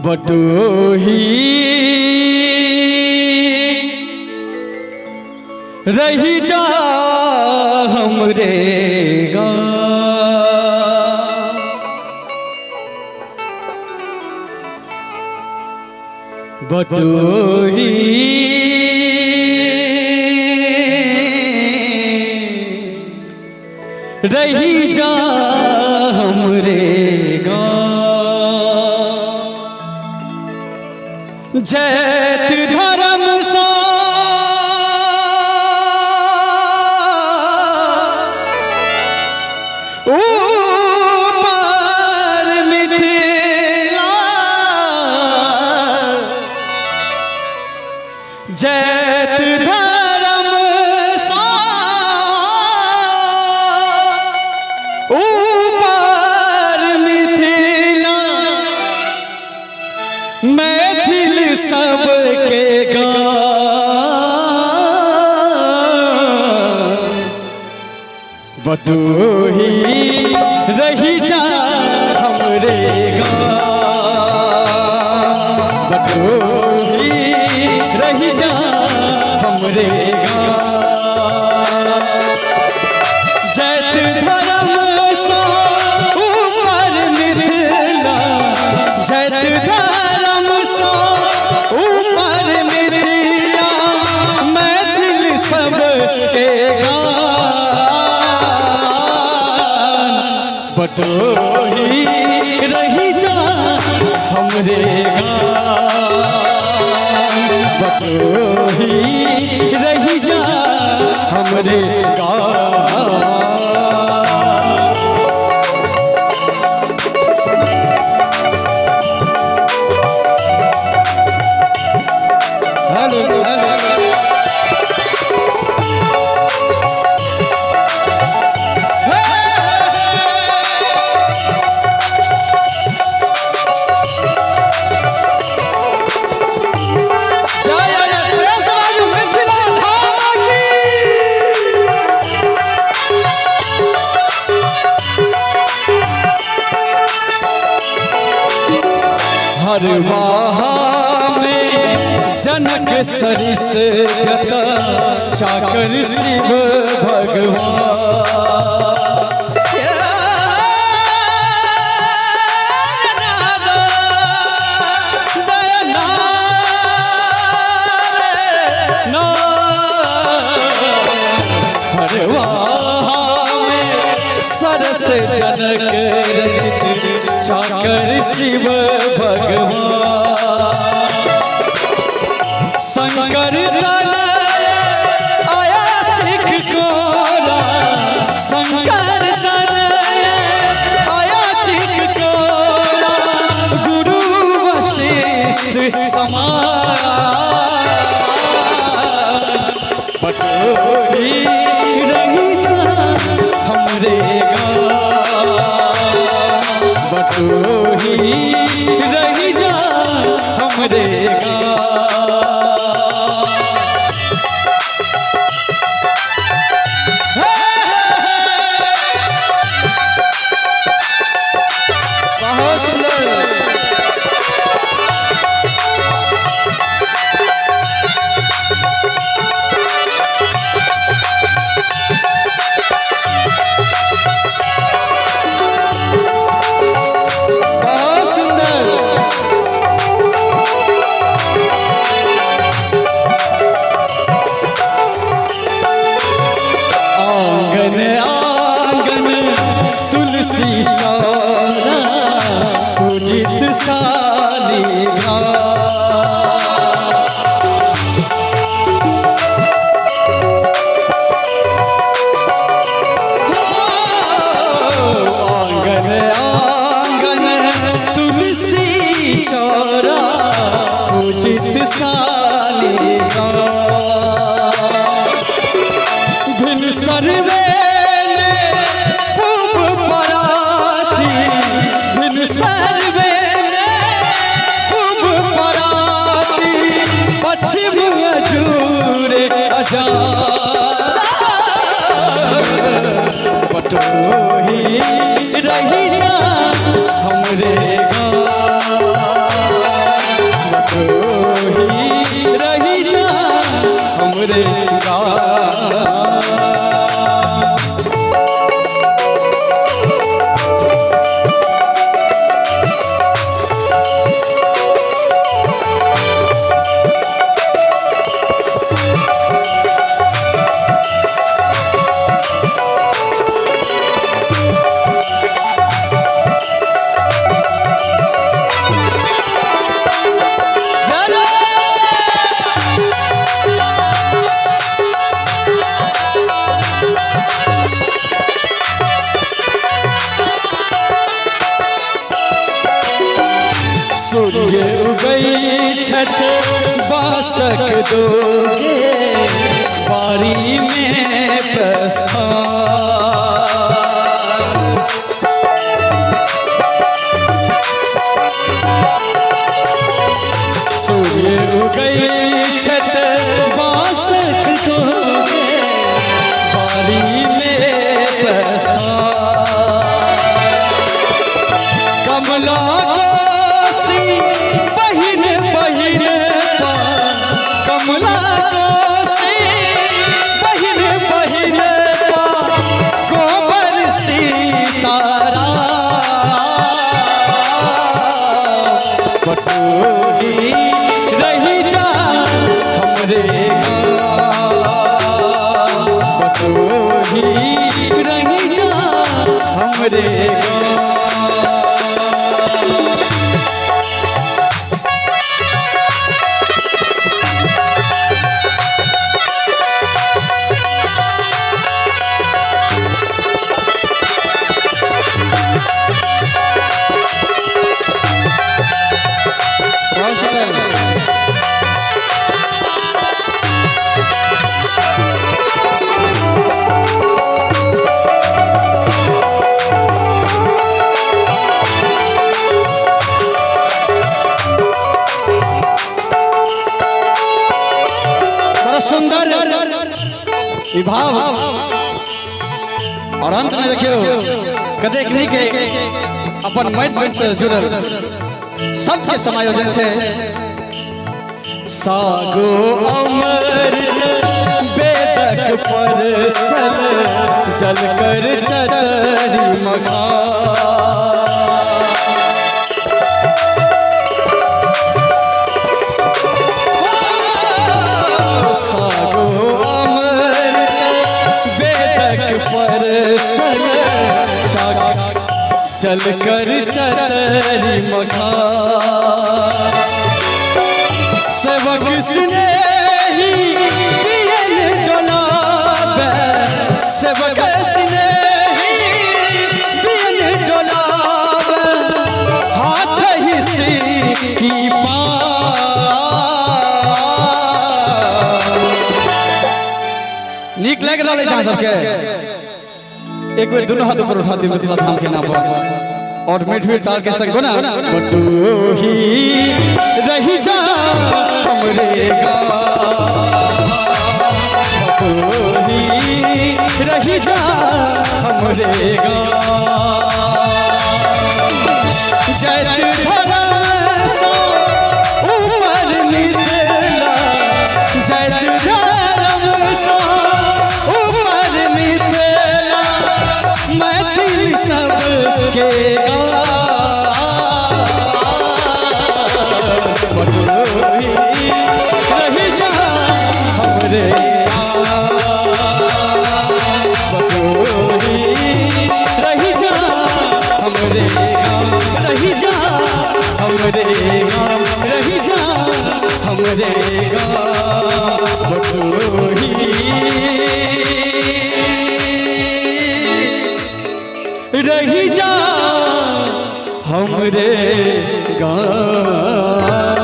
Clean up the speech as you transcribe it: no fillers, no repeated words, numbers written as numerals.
बटोही रही जा हमरे गाँव। बटोही रही जा हमरे गाँव। जैत धर्म सा ऊपर मिथिला, जैत धर्म सा ऊपर मिथिला, मैथिल सबके गान। बटोही रही जा हमरे गाँव। बटोही रही जा हमरे गाँव। जैत धर्म सा ऊपर मिथिला, जैत धर्म सा ऊपर मिथिला, मैथिल सबके गान। बटोही रही जा हमरे गान। बटोही रही जा हमरे गान। Hello hello. जय जय जय प्रेम से बाजू मिथिला धाम की। हर वाहा में जनक सरिस जता चाकर शिव भगवान। सरस जनक रचित चाकर शिव भगवान। शंकर तनय आया चिख कोरा, शंकर तनय आया चिख कोरा, गुरु वशिष्ठ समान। बटोही रही जा हमरे गाँव। बटोही रही जा हमरे गाँव। बहुत सुंदर। बहुत सुंदर। आंगन आंगन तुलसी चौरा पूजित शालिग्राम। आंगन आंगन तुलसी चौरा पूजित शालिग्राम। भिन सरवेले खूब पराती, भिन सरवेले खूब पराती, पश्चिम अजूरे अजान। बटोही रही जा हमरे गाँव। हमरे गाँव। सूर्य उगई छठ बासक दोगे बारी में प्रस्थान। सूर्य उगई छठ बासक दोगे बारी में प्रस्थान। कमला बहिन बहिन कमला कोसी बहिन बहिन गोबर सीतारा बटोही रही जा हमरे गाँव। बटोही रही जा हमरे गाँव। सुंदर विभाव और अंत में देखियो कतेक नीक अपन माटि पानि से जुड़ल सबके समायोजन छै। सागो अमृत बेदक परसल जल कर चतरी मखान। सागो अमृत बेदक परसल चल कर चतरी मखान। सेवक स्नेही दियन डोलावे सेवक स्नेही दियन डोलावे हाथ ही की पा। नीक लागि रहल अछि अहाँ सबके? एक बेर दुनू हाथ ऊपर उठा दियौ मिथिला धाम के नाम पर और मीठ मीठ ताल के संग ना बटोही रही जा हमरे गाँव। बटोही रही जा हमरे गाँव। जैत धर्म सो ऊपर मिथिला जैत धर्म सो ऊपर मिथिला मैथिल सबके बटोही रही जा हमरे बटोही रही जा हमरे रही जा हमरे रही जा हमरे बटोही रही जा हमरे गाँव।